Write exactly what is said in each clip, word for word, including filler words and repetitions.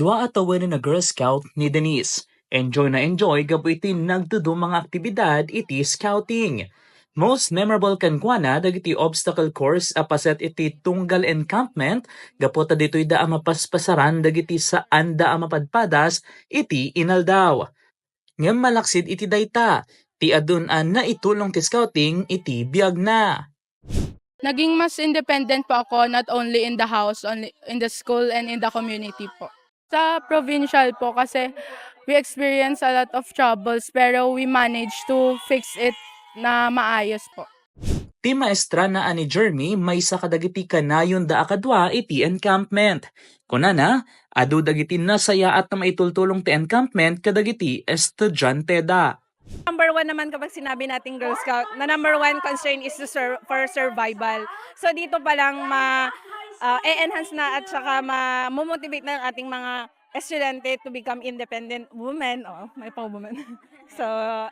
Dua a tawenen a Girl Scout ni Denise. Enjoy na enjoy gapu iti nagduduma nga aktibidad iti scouting. Most memorable kenkuana dagiti obstacle course a paset iti tunggal encampment gapu ta ditoyda a mapaspasaran dagiti saanda a mapadpadas iti inaldaw. Ngem malaksid iti dayta, ti adun a naitulong ti scouting iti biagna. Naging mas independent po ako, not only in the house, only in the school and in the community po. Sa provincial po kasi we experience a lot of troubles pero we manage to fix it na maayos po. Ti maestrana a ni Jeremy maysa kadagiti kanayonda a kadua iti encampment. Kunana, adu dagiti nasayaat a maitultulong ti encampment kadagiti estudianteda. Number one naman kapag sinabi nating Girl Scout, na number one concern is to sur- for survival. So dito pa lang ma uh, e-enhance na at saka ma-motivate na ang ating mga estudyante to become independent women. Oh, may pang women. So,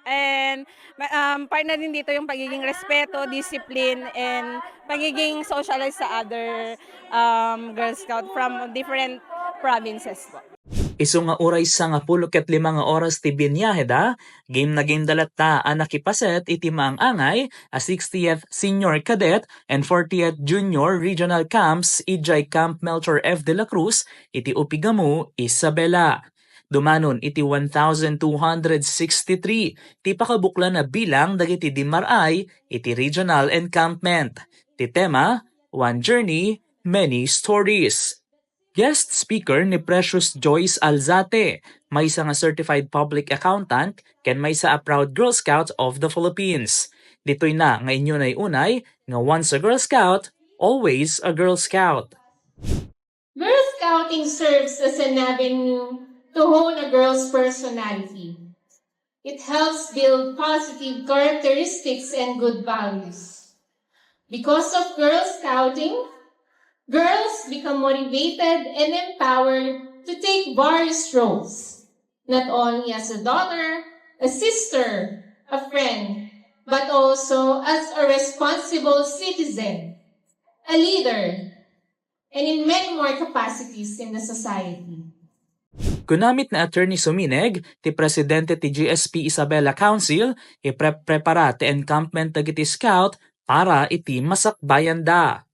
and um, part na din dito yung pagiging respeto, discipline, and pagiging socialize sa other um, Girl Scout from different provinces po. Isu nga uray sangapulo ket lima nga oras ti biniaheda, game na game da latta a nakipaset iti maang-angay a sixtieth Senior Cadet and fortieth Junior Regional Camps idiay Camp Melchor F. de la Cruz iti Upigamu, Isabela. Dumanon iti one thousand two hundred sixty-three ti pakabuklan a bilang dagiti dimmar-ay iti regional encampment. Ti tema, One Journey, Many Stories. Guest speaker ni Precious Joyce Alzate, maysa nga certified public accountant ken maysa a proud Girl Scout of the Philippines. Ditoy na nga inyunay-unay nga once a Girl Scout, always a Girl Scout. Girl Scouting serves as an avenue to hone a girl's personality. It helps build positive characteristics and good values. Because of Girl Scouting, girls become motivated and empowered to take various roles, not only as a daughter, a sister, a friend, but also as a responsible citizen, a leader, and in many more capacities in the society. Kuna met ni Attorney Sumineg, ti presidente ti G S P Isabela Council, iprep-prepara ti encampment dagiti scout para iti masakbayanda.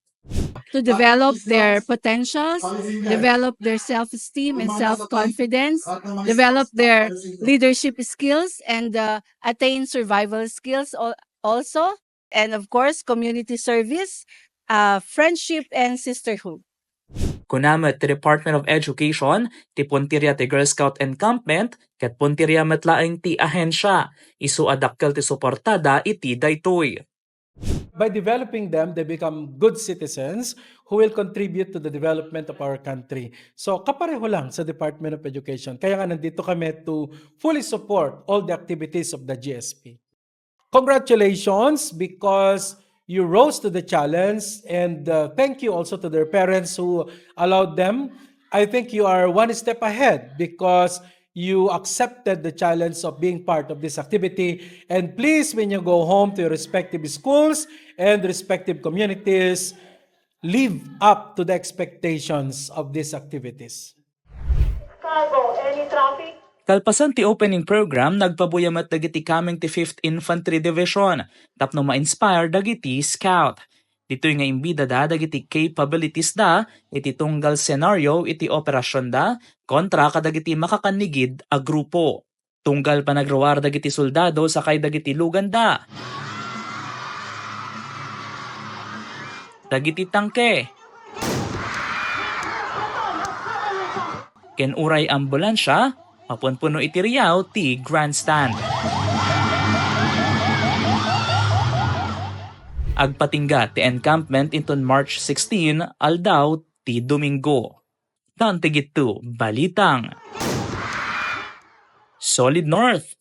To develop their potentials, develop their self-esteem and self-confidence, develop their leadership skills, and uh, attain survival skills al- also. And of course, community service, uh, friendship, and sisterhood. Kuna met ti Department of Education, ti puntiria ti Girl Scout Encampment ket puntiria met laeng ti ahensia, isu a dakkel ti suportada iti daytoy. By developing them, they become good citizens who will contribute to the development of our country. So, kapareho lang sa Department of Education. Kaya nga nandito kami to fully support all the activities of the G S P. Congratulations because you rose to the challenge, and uh, thank you also to their parents who allowed them. I think you are one step ahead because you accepted the challenge of being part of this activity. And please, when you go home to your respective schools and respective communities, live up to the expectations of these activities. Kalpasan ti opening program, nagpabuya met dagiti coming ti Fifth Infantry Division tapno ma-inspire dagiti scout. Ditoy nga imbidada dagiti capabilities da iti tunggal scenario iti operasyonda kontra kadagiti makakannigid a grupo. Tunggal panagruar dagiti soldado sakay dagiti luganda, dagiti tangke, ken uray ambulansia, mapunpuno iti riaw ti grandstand. Agpatingga ti encampment inton March sixteen, aldaw ti Domingo. Dante Gitto, Balitang Solid North.